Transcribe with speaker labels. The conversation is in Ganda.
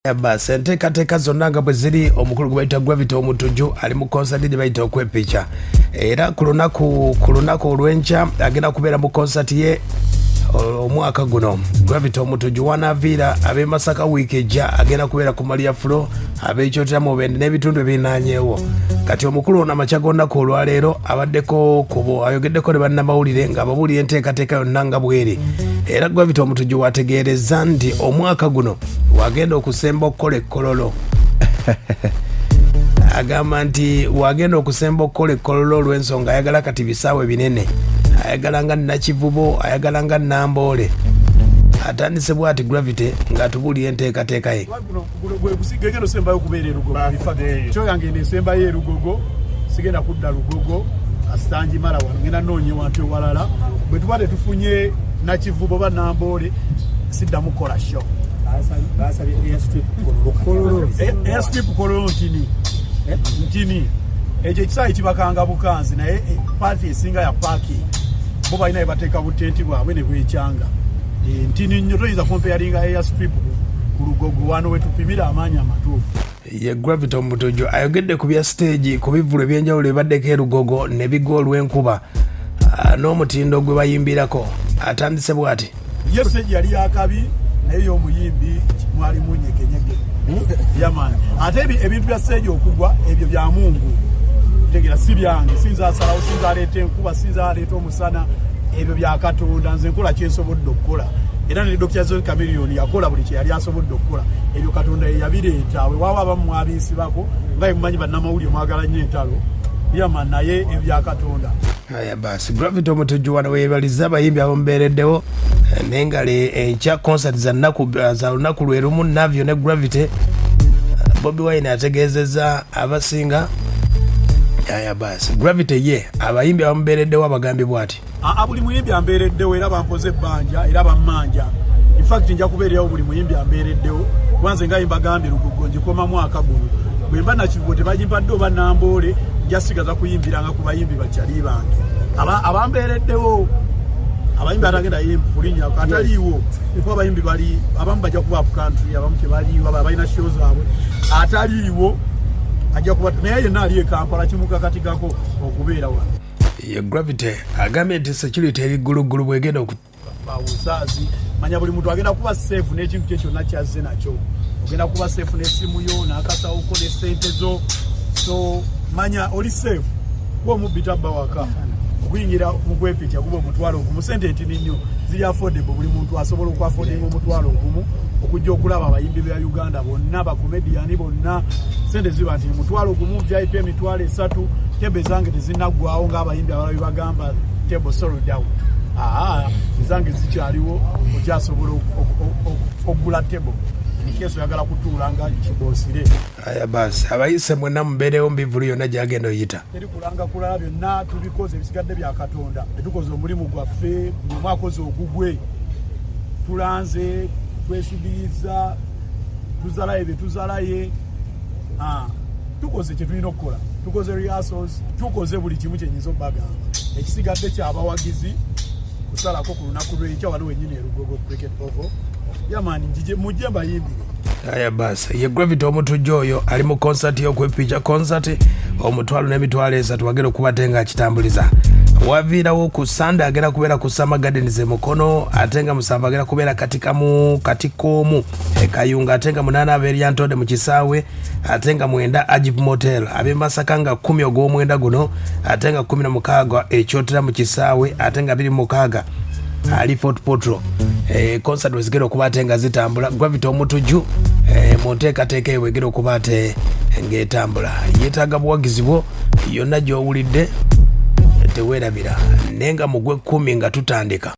Speaker 1: Basi enteekateeka zonna nga bwe ziri, omukulu gwe bayita Gravity Omutujju ali mu konsati gye bayita Okwepica, era ku lunaku olw'enkya agenda kubeera mu konsati ye omwaka guno. Gravity Omutujju wanaaviira ab'e Masaka wiiki ejja, agenda kubeera ku Maria Flo, ab'ekyotera mu Bende n'ebitundu ebirinaanyeewo. Kati omukulu ono amakya g'olunaku olwaleero abaddeko kubo, ayogeddeko ne bannamawulire ng'ababuulira enteekateeka yonna nga bweri. Era Gravity Omutujju wategeereza nti omwaka guno wagenda okusemba okukola ekkololo. Agamba nti wagenda okusemba okukola ekkololo olw'ensonga ayagala kati bisaawe binene, ayagala nga Nakivubo, ayagala nga Namboole. Atandise bwati Gravity ng'atubuulira enteekateeka ye.
Speaker 2: Gegenda osembayo okubeera erugogo kyo yange eno esembayo erugogo, sigenda kudda Lugogo asitangimala wano, ngenda noonya ewantu ewalala. Bwe tuba tetufunye Nakivubo ba Namboole, siddamu kukola show.
Speaker 3: Basabye airstrip Kololo.
Speaker 2: Airstrip Kololo ntini ntini, ekyo ekisaawe kibakanga bukanzi, naye part esinga ya parking, bo balina webateeka butenti bwabwe ne bwekyanga. Ntini nnyo, toyinza comparinga airstrip ku Lugogo wano wetupimira amaanyi amatuufu.
Speaker 1: Ye Gravity Omutujju ayogedde ku bya stage ku bivvulu ebyenjawulo ebibaddeko erugogo ne bigwa olw'enkuba, n'omutindo gwe bayimbirako. Atandise bw'ati.
Speaker 2: Ye stage yali yakabi, naye y'omuyimbi mwalimu nyegenyege yaman. Ate ebintu bya stage okugwa, ebyo bya Mungu, tegera si byange. Sinza asalawo, sinza aleeta enkuba, sinza aleeta omusana, ebyo bya Katonda. Nze nkola kyensobodde okukola, era ne Dr. Jose Chameleone yakola buli kye yali asobodde okukola. Ebyo Katonda ye yabireeta. Weewaawo abamu mwabinsibako, nga yemumanyi bannamawulire mwagala nnyo entalo yaman, naye ebyo bya Katonda.
Speaker 1: Aya basi, Gravity Omutujju wano weebaliza abayimbi abamubeereddewo, naye nga enkya concert za lunaku lwe lumu, Navio ne Gravity. Bobi Wine ategeezezza abasinga. Aya basi, Gravity ye abayimbi abamubeereddewo abagambibwa ati.
Speaker 2: Aa, buli muyimbi ambeereddewo, era bampoze ebbanja era bammanja. Infact nja kubeererawo buli muyimbi ambeereddewo, kuba nze nga mbagambye, Lugogo ngikoma mwaka guno. Bwe mba Nakivubo tebagimpadde oba Namboole, nja sigaza kuyimbiranga ku bayimbi bakyali bange abambeereddewo. Abayimbi atagenda kulinnya ataliiwo, kuba abayimbi bali abamu bajja kuba up country, abamu tebaliiwo, abalala balina show zaabwe. Ataliiwo ajja kuba, naye yenna ali e Kampala kimukakatikako okubeera wano.
Speaker 1: Ye Gravity agambye nti security eri gguluggulu bwegenda oku
Speaker 2: Bawusaazi manya buli muntu agenda kuba safe n'ekintu kye kyonna kyazze nakyo. Ogenda kuba safe n'essimu yo n'akasawuko ne zo, so manya oli safe, kuba omubbi tabba waka. Okuyingira mu kwepitya kuba 10,000, sente ntini nnyo, ziri affordable. Buli muntu asobola okwaffordinga 10,000 okujja okulaba abayimbi ba Uganda bonna, bakomediyani bonna. Sente ziba nti 10,000, VIP 30,000. Table zange tezinaggwawo ng'abayimbi abalala bebagamba table sold out. Aa, ezange zikyaliwo, okyasobola okugula table in case oyagala kutuula nga kiboosire.
Speaker 1: Aya basi, abayise mwenna mubeerewo mu bivvulu yonna gyagenda oyita.
Speaker 2: Teri kulanga kulala, byonna tubikoze, ebisigadde bya Katonda. Tetukoze omulimu gwaffe, buli omu akoze ogugwe. Tulanze, twesubiriza, tuzalaye bye tuzalaye. Ah, tukoze kye tulina okukola, tukoze rehearsals, tukoze buli kimu kyenyinza obbagamba. Ekisigadde kyabawagizi kusalako ku lunaku lw'enkya wano wennyini e Lugogo Cricket Oval. Yamani njije mujje mbayimbire.
Speaker 1: Aya basi, ye Gravity Omutujju oyo ali mu concert y'okwepicha, concert 10,000 n'30,000 wagenda okuba ate nga akitambuliza. Waviirawo ku Sande agenda kubeera ku Summer Gardens e Mukono, ate nga 7 agenda kubeera Katikamu Katikoomu e Kayunga, ate nga 8 abeera Lyantonde mu kisaawe, ate nga 9 Agip Motel. Ab'e Masaka nga 10 ogw'omwenda guno, ate nga 16 ekyotera mu kisaawe, ate nga 26 ali Fort Portal. Concert wezigenda okuba ate nga zitambula, Gravity Omutujju mu nteekateeka eyo wegenda okuba ate ng'etambula, yeetaaga buwagizi bwo yonna gy'owulidde. Teweerabira, naye nga mu gw'ekkumi nga tutandika.